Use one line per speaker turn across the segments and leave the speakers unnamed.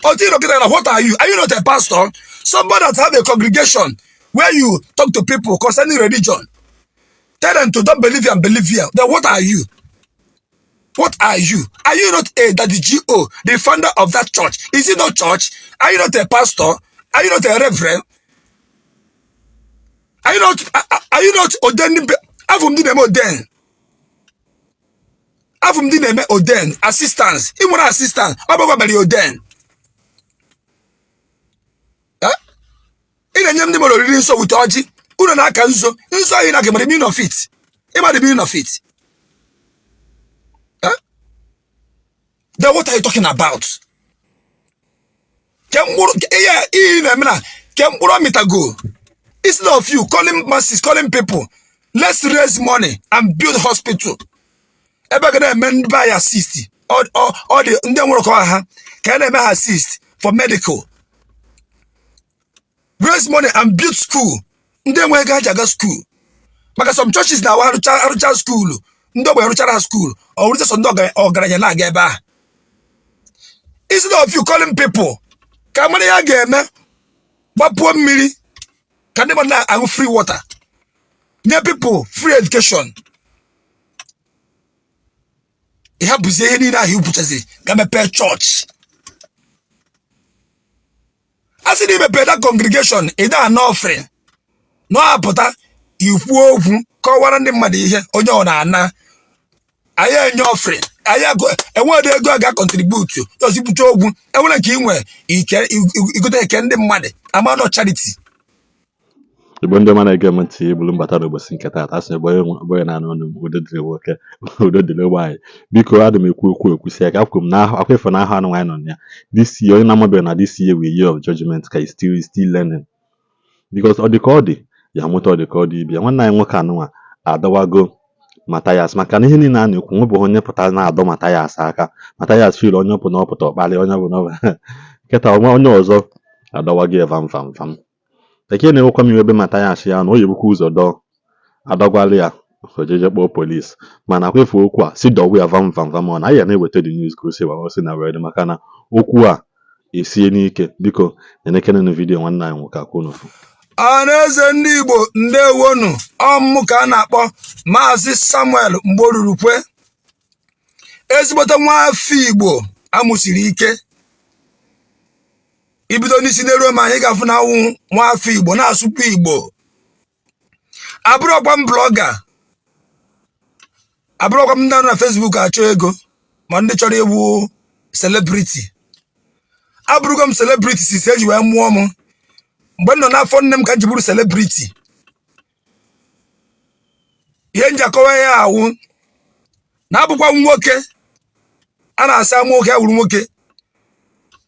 Otu ịnọkịta na, what are you? Are you not a pastor? Somebody that have a congregation where you talk to people concerning religion, tell them to don't believe here and believe here. Then what are you? What are you? Are you not a Daddy G.O., the founder of that church? Is it not church? Are you not a pastor? Are you not a reverend? Are you not ordaining? Afọ m ndị na-eme ordain. Afọ m ndị na-eme ordain assistance. Ị nwere assistant, ọ bụkwa mere ordain. Eh? Ị na-enye ndị mmadụ oriri nsọ wute ọjị. Unu na-aka nzo. Nzo anyị na-aka mere meaning of it. Ịma the meaning of it. Eh? Then what are you talking about? Ke mkpụrụ ihe ihe ị na-eme na ke mkpụrụ ọmịtago? Instead of you calling masses, calling people, let's raise money and build hospital. Ebe ga na-eme ndị be anyị assist. Ọ dị ndị nwere ka ha ka a na-eme ha assist for medical. Raise money and build school. Ndị enweghị ego ha ji aga school. Maka some churches na-awa arụcha school. Ndị ogbenye rụchara ha school. Ọ wụrụcha sọ ndị ọgaranya na-aga ebe ahụ. Instead of you calling people ka mara ya ga-eme gbapuo mmiri ka ndị mmadụ na-aṅụ free water, nye people free education, ị hapụzie ihe niile ahụ ikwuchazi ga mepee chọọchị. A sị na imepe that congregation, ị da ana offering na ọ apụta ikwu okwu kọwara ndị mmadụ ihe onye ọ na-ana. Anyị enye offering, anyị enweghị ego a ga-contribute. Just ikwucha okwu enwere nke ị nwe ike igote eke ndị mmadụ ama nọ charity.
Igbo ndị ọma na-ege m ntị, ebulu mbata n'ụbọchị nke taata, asị ebe onye na-anụ ọnụ m, udo dịrị nwoke, udo dịrị nwaanyị. Biko, adị m ekwu okwu ekwusi aka akwuru m na akwa ifo na ahụ anụ nwaanyị nọ na ya this year. Onye na-amabeghị na this year we year of judgment ka is still learning, because ọ dị ka ọ dị ya mụta, ọ dị ka ọ dị ibia. Nwanne anyị nwoke anụnwa adọwago Mathias, maka na ihe niile a na-ekwu nwebụghị onye pụta na-adọ Mathias aka. Mathias feel onye ọpụ na ọpụta ọkpalị onye bụ na nkịta onye ọzọ adọwago ya vam vam vam. Eke na-ewekwa m iwe ebe Mathias ya na o yebukwa ụzọ dọọ adọgwala ya, ojeje kpọọ polisi. Mana kwefu okwu a si dọwa ya vam vam vam, ọ na anyị ya na-eweta the news ka o si o si na wee dị, maka na okwu a esie n'ike. Biko, nenekenenu video nwanne anyị nwoke akwụ n'ofu.
Ọhaneze ndị Igbo, ndewonu. Ọmụ ka a na-akpọ Maazị Samuel Mgborurukwe, ezigbote nwa afọ Igbo amụsiri ike. Ibido n'isi n'eruo m anyị ga-afụ na awụ nwa afọ Igbo na-asụkwa Igbo. Abụrụkwa m blogger, abụrụkwa m ndị nọ na Facebook achọ ego, ma ndị chọrọ ịwụ celebrity. Abụrụgo m celebrity sisi eji wee mụọ m. Mgbe m nọ n'afọ nne m ka m ji bụrụ celebrity. Ihe nji akọwa ya awụ na abụkwa m nwoke a na-asị ama nwoke awụrụ nwoke.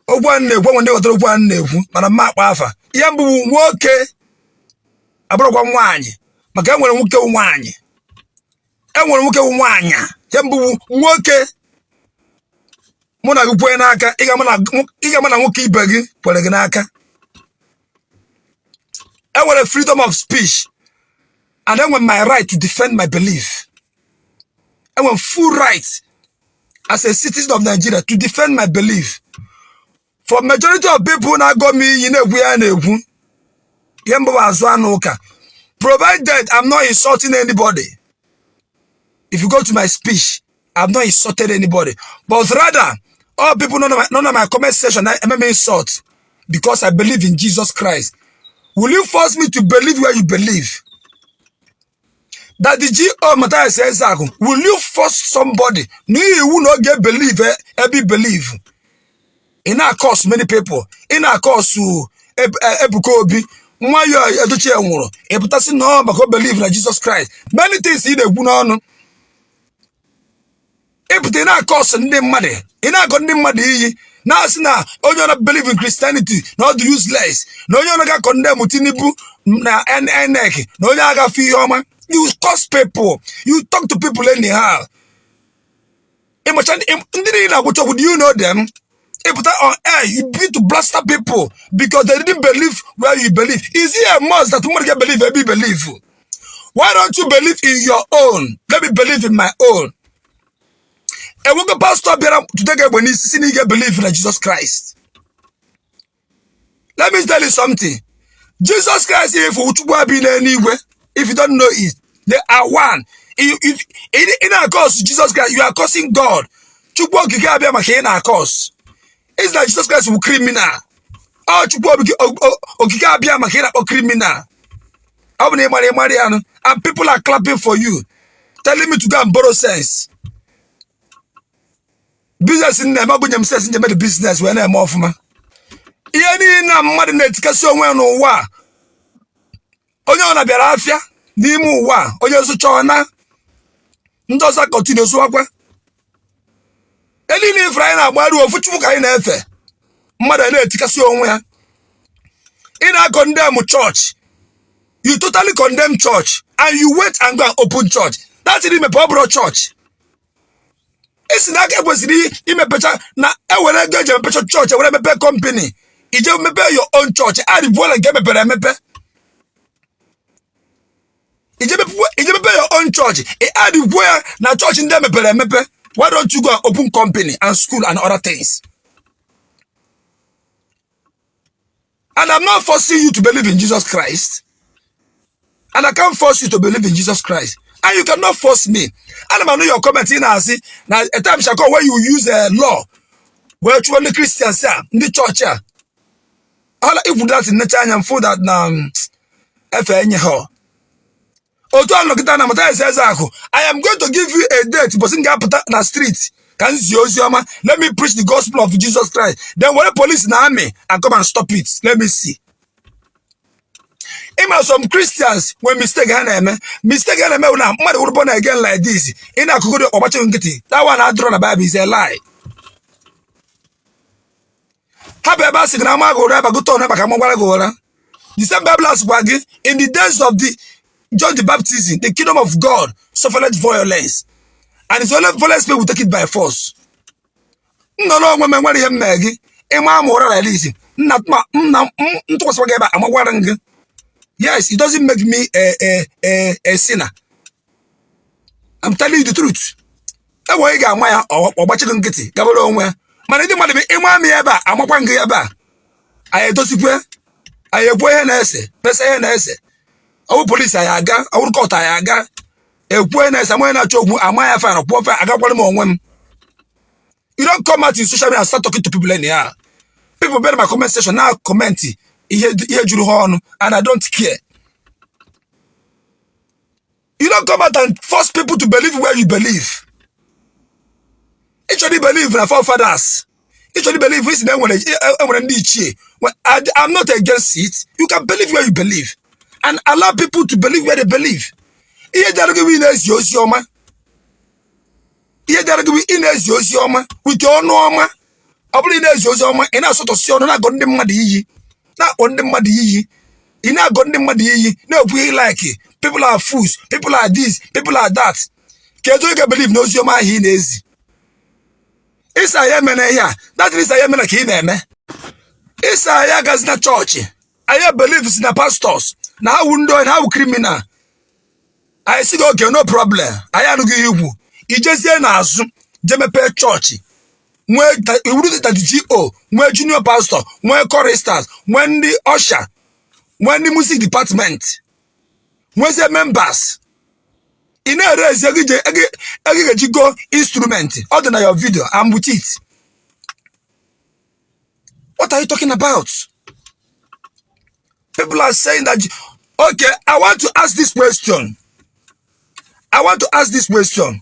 Okwu a na-ekwu nwe ndị ghọtara okwu a na-ekwu, mana mma akpa afa. Ihe mbụ bụ nwoke, abụrụkwa nwaanyị, maka enwere nwoke wụ nwaanyị, enwere nwoke wụ nwaanyị. Ihe mbụ bụ nwoke. Mụ na gị kwee n'aka, ị ga-ama na nwoke ibe gị kwere gị n'aka. Enwere freedom of speech and enwere my right to defend my belief. Enwere full right as a citizen of Nigeria to defend my belief. For majority of people na-agọ m iyi, na-ekwu ya na-ekwu ihe mbụ bụ azụ anụ ụka, provided I'm not insulting anybody. If you go to my speech, I've not insulted anybody, but rather all people nọ na my comment section na-eme m insult because I believe in Jesus Christ. Will you force me to believe where you believe? That the G.O. Matthias Ezeaku, will you force somebody n'ihi iwu na oge believe ebe believe? Ị na-acurse many people, ị na-acurse Ebuka Obi, nwa ya Edochie nwụrụ, ị pụtasị na ọ maka o believe na Jesus Christ. Many things ị na-ekwu n'ọnụ ịpụta, ị na-acurse ndị mmadụ, ị na-akọ ndị mmadụ iyi, na-asị na onye ọna believe in Christianity na ọ dị useless, na onye ọna ga-condemn Tinubu na INEC, na onye agafe ihe ọma. You curse people, you talk to people anyhow. Ịmacha ndị niile na-agwụcha okwu, do you know them? Ịpụta on air, you begin to blaster people because they didn't believe where you believe. Is it a must that somebody can believe every believe? Why don't you believe in your own? Let me believe in my own. Enwego pastor bịara tute gị egbe n'isi si na ị ga-believe na Jesus Christ? Let me tell you something. Jesus Christ if Chukwu bi n'eluigwe, if you don't know it, they are one. If ị na-curse Jesus Christ, you are cursing God. Chukwu Okike Abịama ka ị na-curse. It's like Jesus Christ bụ criminal. Ọ Chukwu Okike Abịama ka ị na-akpọ criminal. Ọ bụ na ị mara, ị mara ya nụ. And people are clapping for you, telling me to go and borrow sense. Business m na-eme, ọgụnye m sense njem the business wee na-eme ọfụma. Ihe niile na mmadụ na-etikasị onwe ya n'ụwa a, onye ọ na-bịara afịa n'ime ụwa a, onye zụcha ọ na ndị ọzọ continue zụwakwa. Niile ifere anyị na-agbaru ofu Chukwu ka anyị na-efe. Mmadụ a na-etikasị onwe ya. Ị na-condemn church, you totally condemn church and you wait and go and open church. That's it. Imepe ọ bụrụ church, isi na aka ekwesịrị imepecha na ewere ego eji emepecha chọọchị ewere emepe company, ije mepe your own church, adịbuola nke emepere emepe. Ije mepe your own church, ị adịbuo ya na chọọchị ndị emepere emepe. Why don't you go and open company and school and other things? And I'm not forcing you to believe in Jesus Christ, and I can't force you to believe in Jesus Christ, and you cannot force me. Ana m anụ your comment. Ị na-asị na a time shall come when you use a law wee chụọ ndị Christians a, ndị chọọchị a. Ala ikwu that nnecha anya mfụ that na efe enye ha otu a nọkịta na Mathias Ezeaku. I am going to give you a date bọsị m ga-apụta na street ka m zie ozi ọma. Let me preach the gospel of Jesus Christ, then were police na army and come and stop it. Let me see. Ịma some Christians nwere mistake ha na-eme. Mistake ha na-eme bụ na mmadụ wụrụ born again like this, ị na-akụgoro ọgbachi nkịtị. That one adịrọ na Bible, is a lie. Ha bụ ebe a sị gị na ama gị ụra ebe gụta ọnụ maka amagwara gị ụra. The same Bible asịkwa gị, in the days of the John the Baptism, the kingdom of God suffered violence, and it's only violence people will take it by force. M nọrọ onwe m, enwere ihe m mee gị. Ịma ama ụra like this, nna nna m ntụkwasịkwa gị ebe a, amagwara m gị. Yes, it doesn't make me a sinner. I'm telling you the truth. Enwe ị ga-ama ya, ọ gbachi gị nkịtị gabara onwe ya. Mana ndị mmadụ bụ ịma m ya ebe a, amakwa gị ebe a, anyị edozikwe, anyị ekwu ihe na-ese pesa ihe na-ese. Ọwụ polisi anyị aga, ọwụrụ court anyị aga, ekwu ihe na-ese, ama onye na-achọ okwu, ama ya fine, kwụọ fine, agakwara m onwe m. You don't come out in social media and start talking to people anyhow. People bịara my comment section na comment ihe ihe juru ha ọnụ, and I don't care. You don't come out and force people to believe where you believe. Ị chọrọ believe na forefathers, ị chọrọ believe isi na enwere ndị ichie. Well, I'm not against it. You can believe where you believe and allow people to believe where they believe. Ihe dara gị bụ ị na-ezi ozi ọma. Ihe dara gị bụ ị na-ezi ozi ọma with ọnụ ọma. Ọ bụrụ ị na-ezi ozi ọma, ị na-asụtọsị ọnụ, na-agọ ndị mmadụ iyi, na-akpọ ndị mmadụ iyi, ị na-agọ ndị mmadụ iyi, na-ekwu ihe like people are fools, people are this, people are that. Ka ezo ị ga-believe na ozi ọma ahụ ị na-ezi? Ịsa ya emena ihe a, that is ya emena ka ị na-eme. Ịsa ya agazi na chọọchị anyị believe si na pastors na ha wu ndị ohi, na ha wu criminal. Anyị sị gị okay, no problem, anyị anụghị ihe ikwu. Ijezie n'azụ jee mepee chọọchị, nwee iwuru daddy G.O, nwee junior pastor, nwee choristers, nwee ndị usher, nwee ndị music department, nwezie members. Ị na-ere ezi ego ego ị ga-eji go instrument. Ọ dị na your video. I'm with it. What are you talking about? People are saying that, okay, I want to ask this question. I want to ask this question.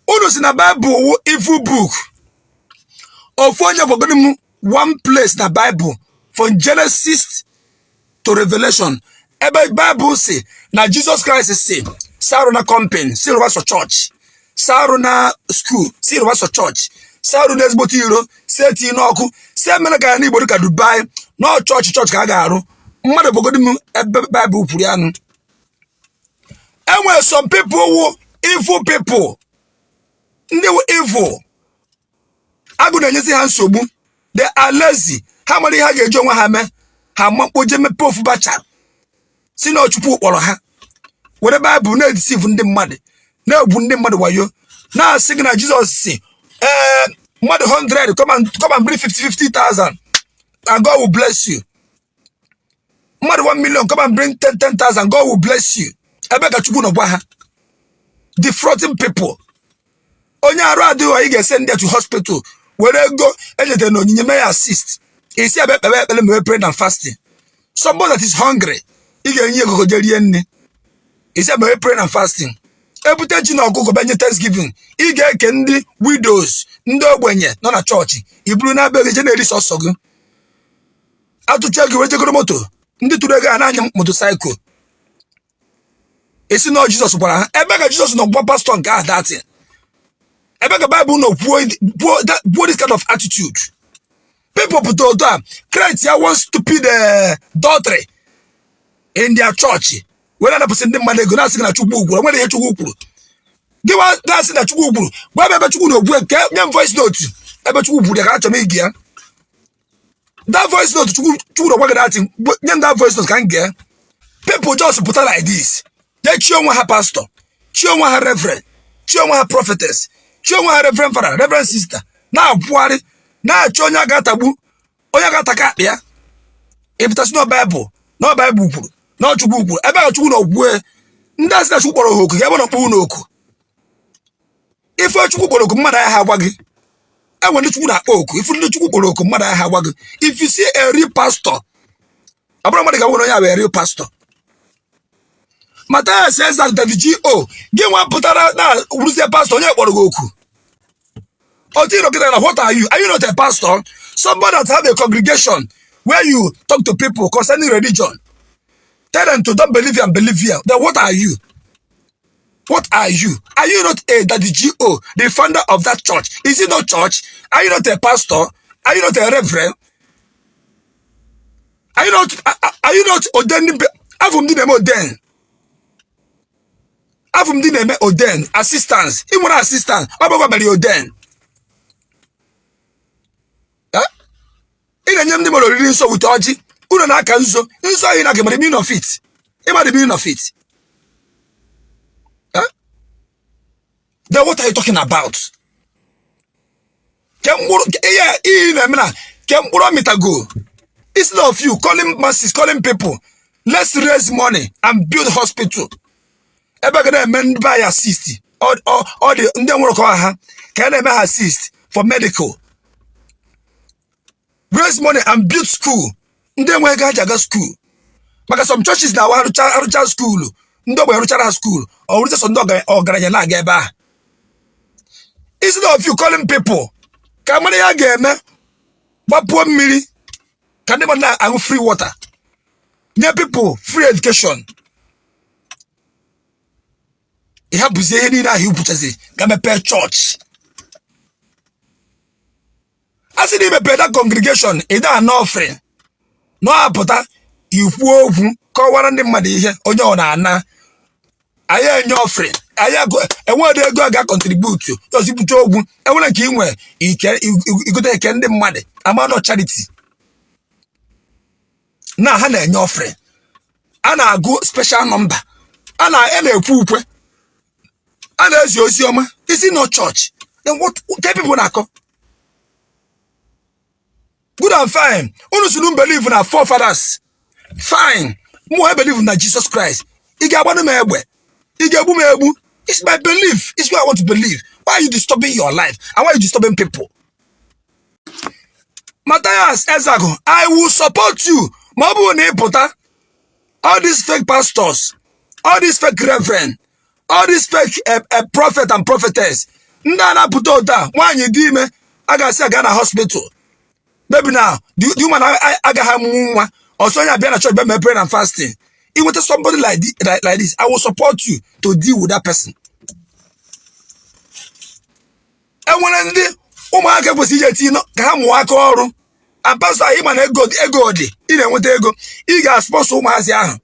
Unu si na Bible wụ evil book. Ofu onye gwagoro m one place na Bible, from Genesis to Revelation, ebe Bible si na Jesus Christ si arụ na company, si rụwa sọ church, si arụ na school, si rụwa sọ church, si arụ na ezigbote iro, si eti n'ọkụ, si emere ka ya n'Igbo dịka Dubai, nọ chọọchị, chọọchị ka a ga-arụ. Mmadụ gwagoro m ebe Bible kwuru ya nụ. Enwere some people wụ evil people, ndị wụ evil, agụ na-enyezi ha nsogbu. They are lazy. Ha mara ihe ha ga-eji onwe ha mee. Ha makpo je mepee ofu bacha, si na Chukwu kpọrọ ha, were Baịbụl na-edeceive ndị mmadụ, na-egwu ndị mmadụ wayo, na-asị gị na Jizọs si ee mmadụ 100 come and bring 50 50,000 and God will bless you. Mmadụ 1 million come and bring 10 10,000, God will bless you. Ebe ka Chukwu nọ gwa ha? Defrauding people. Onye arụ adịghị, ị ga-esend to hospital, were ego enyetara na onyinye mee ya assist. Isi ebe ekpebe ekpere, mewe prayer and fasting. Somebody that is hungry, ị ga-enye ego je rie nne. Isi ebe prayer and fasting. Ebute ji na ọkụkọ bịa nye thanksgiving, ị ga-eke ndị widows, ndị ogbenye nọ na chọọchị. I buru na-abịa gị je na-eri sọsọ gị. Atụcha gị wee jegoro moto, ndị tụrụ ego a na-anya motorcycle. Esi na Jizọs gwara ha. Ebe ka Jizọs nọ gwa pastọ nke ahụ that thing? Ebe ka Baịbụl nọ kwuo this kind of attitude? People pụta otu a create ya one stupid doctrine in their church, were anapụsị ndị mmadụ ego, na-asị gị na Chukwu kwuru. Nwere ihe Chukwu kwuru? Gị na-asị na Chukwu kwuru, gwa m ebe Chukwu na-okwu. Nke nye m voice note ebe Chukwu kwuru ya, ka achọrọ m ige ya. That voice note Chukwu na-gwa gị that thing, nye m that voice note ka m gee. People just pụta like this, jee chi onwe ha pastor, chi onwe ha reverend, chi onwe ha prophetess, chi onwe ha reverend father, reverend sister, na-akwụgharị na-achọ onye a ga-atagbu, onye ga-ataka akpa ya. Ịpụtasị na Baịbụl, na Baịbụl kwuru, na Chukwu kwuru. Ebe ka Chukwu na okwue? Ndị asị na Chukwu kpọrọ ha oku, ga ebe na ọkpọ unu oku. Ife Chukwu kpọrọ oku, mmadụ agha agwa gị. Enwe ndị Chukwu na-akpọ oku. Ife ndị Chukwu kpọrọ oku, mmadụ agha agwa gị. If you see a real pastor, ọ bụrụ mmadụ ga-nwere onye a bụ a real pastor. Matthias Ezeaku, Daddy G.O, gị nwa pụtara na wụrụzie pastor, onye kpọrọ gị oku? Otu ịnọkịta na, what are you? Are you not a pastor? Somebody that have a congregation where you talk to people concerning religion, tell them to don't believe here and believe here, then what are you? What are you? Are you not a Daddy G.O, the founder of that church? Is it not church? Are you not a pastor? Are you not a reverend? Are you not ordained? Afọ m ndị na-eme ordain, afọ m ndị na-eme ordain assistance. Ị nwere assistant, ọ bụ mere ordain. Eh? Ị na-enye ndị mere oriri nsọ wute ọjị, unu na-aka nzo nzo anyị na mere meaning of it. Ịma the meaning of it? Eh? Then what are you talking about? Ke mkpụrụ ihe ihe ị na-eme na ke mkpụrụ ọmịtago? Instead of you calling masses, calling people, let's raise money and build hospital ebe ga na-eme ndị be anyị assist, ọ dị ndị nwere ka ha ka a na-eme ha assist for medical. Raise money and build school, ndị enweghị ego ha ji aga school, maka some churches na-awa arụcha school, ndị ogbenye rụchara ha school, ọ wụrụzie sọ ndị ọgaranya na-aga ebe ahụ. Instead of you calling people ka mara ya ga-eme, gbapuo mmiri ka ndị mmadụ na-aṅụ free water, nye people free education, ị hapụzie ihe niile ahụ ikwuchazi ga mepee chọọchị. A sị na imepe that congregation, ị da ana offering na ọ apụta, ikwuo okwu, kọwara ndị mmadụ ihe onye ọ na-ana. Anyị enye offering, anyị enweghị ego a ga-contribute. Just ikwucha okwu, enwere nke ị nwe ike igote, eke ndị mmadụ amanọ charity na ha na-enye offering. A na-agụ special number, a na-ekwu ukwe, a na-ezi ozi ọma. Isi no church, then what ke people na-akọ? Good and fine, unu si nu believe na forefathers, fine. Mụ I believe na Jesus Christ. Ị ga-agbanụ m egbe, ị ga-egbu m egbu, it's my belief, it's what I want to believe. Why are you disturbing your life and why are you disturbing people? Matthias Ezeaku, I will support you ma ọ bụrụ na ị pụta. All these fake pastors, all these fake reverend, all these fake prophet and prophetess, ndị a na-apụta ụta a, nwaanyị dị ime, a ga-asị aga na hospital, maybe na the woman agaghị amụ nwa ọsọ, onye abịa na church bịa mee prayer and fasting. Inweta somebody like this, I will support you to deal with that person. Enwere ndị ụmụaka kwesịrị ije etinye ka ha mụọ aka ọrụ, and pastor ahụ, ịma na ego dị, ị na-enweta ego, ị ga-sponsor ụmụazị ahụ,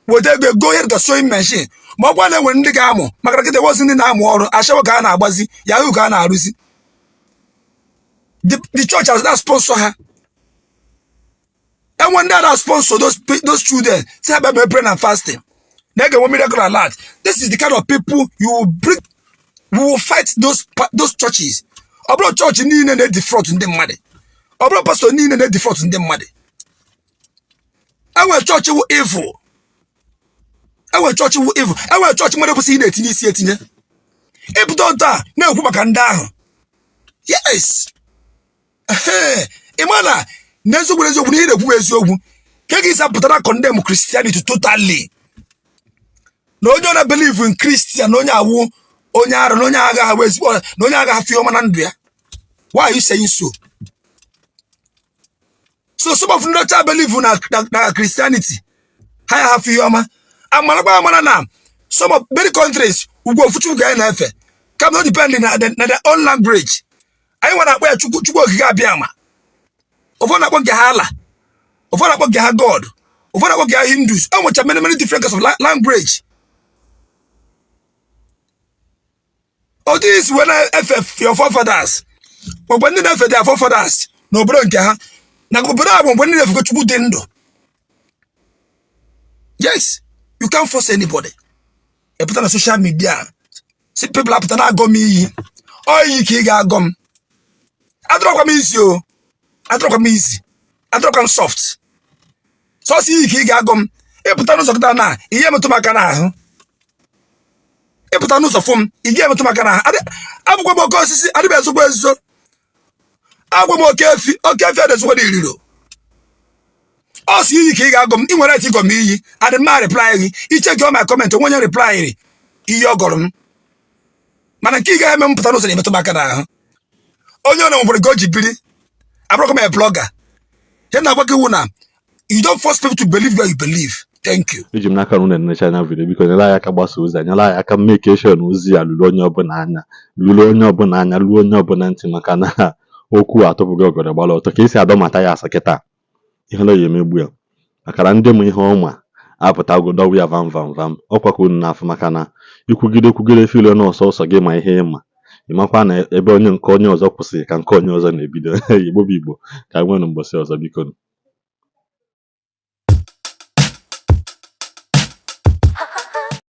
weta ego ego ihe dịka sewing machine, ma ọ bụrụ na enwere ndị ga-amụ, maka na kịta enwezi ndị na-amụ ọrụ, ashawo ka a na-agbazi, yahoo ka a na-arụzi. The church has na sponsor ha. Enwe ndị a na-sponsor those children, si ha bịa mee prayer and fasting, na-ege nwe miracle alert. This is the kind of people you will bring. We will fight those churches. Ọ bụrụ chọọchị niile na-edefraud ndị mmadụ, ọ bụrụ pastor niile na-edefraud ndị mmadụ. Enwere chọọchị wụ evil, enwere chọọchị wụ evil, enwere chọọchị nwere kwesịrị ị na-etinye isi etinye. Ịpụta otu a na-ekwu maka ndị ahụ, yes, ee, ị ma na n'eziokwu n'eziokwu na ihe na-ekwu bụ eziokwu. Ka gị zapụtara condemn Christianity totally, na onye ọ na believe in Christian, na onye awụ onye ara, na onye agha ahụ ezigbo, na onye agha afọ ọma na ndụ ya. Why are you saying so? So some of ndị ọcha believe na Christianity, ha ya hafụ ihe ọma. Amarakwa amara na some of many countries ugwu ofu Chukwu ka anyị na-efe, kama no depend na their own language. Anyị nwere akpọ ya Chukwu, Chukwu Okike Abịa Ma. Ụfọdụ na-akpọ nke ha Allah, ụfọdụ na-akpọ nke ha God, ụfọdụ na-akpọ nke ha Hindus. E nwecha many, many different kinds of language. Otu isi wee na-efe your forefathers, mgbe ndị na-efe their forefathers n'obodo nke ha, na obodo a bụ mgbe ndị na-efekwa Chukwu dị ndụ. Yes, you can't force anybody. Epụta na social media si people apụta na-agọ m iyi. Ọ iyi ka ị ga-agọ m? Adọrọkwa m isi o, adọrọkwa m isi, adọrọkwa m soft. Sọsọ iyi ka ị ga-agọ m? Ịpụta n'ụzọ kịta na ihe emetụ m aka n'ahụ, ịpụta n'ụzọ fụ m, ị ga-emetụ m aka n'ahụ. Abụkwa m oke osisi, adịghị ezokwa ezo. Agwa m oke efi, oke efi adịzokwa n'iriro. Ọ sị iyi ka ị ga-agọ m? Ị nwere right ịgọ m iyi, adị mma. Reply gị, iche gị my comment, onwe onye reply iyi ọ gọrọ m. Mana nke ị gaghị eme m pụta n'ụzọ na-emetụ m aka n'ahụ. Onye ọ na nwere ka o ji biri, abụrụkwa m a blogger. Ihe na-agwa gị wụ na you don't force people to believe where you believe. Thank you.
Eji m n'aka na unu enecha anya video. Biko nyere anyị aka gbasa ozi a, nyere anyị aka make sure na ozi a lụrụ onye ọbụla anya, lụrụ onye ọbụla anya, ruo onye ọbụla ntị, maka na okwu a atụpụghị ọgọdọ gbara ọtọ. Ka esi adọ mata ya asa kịta, ihe na ya emegbu ya, maka na ndị mụ ihe ọma apụtago dọwa ya vam vam vam. Ọkwa ka unu na-afụ, maka na ikwugide kwugide filo na ọsọ ọsọ gị ma ihe ịma, ịmakwa na ebe onye nke onye ọzọ kwụsịrị ka nke onye ọzọ na-ebido. Igbo bụ Igbo, ka anyị nwere mbọsị ọzọ. Biko.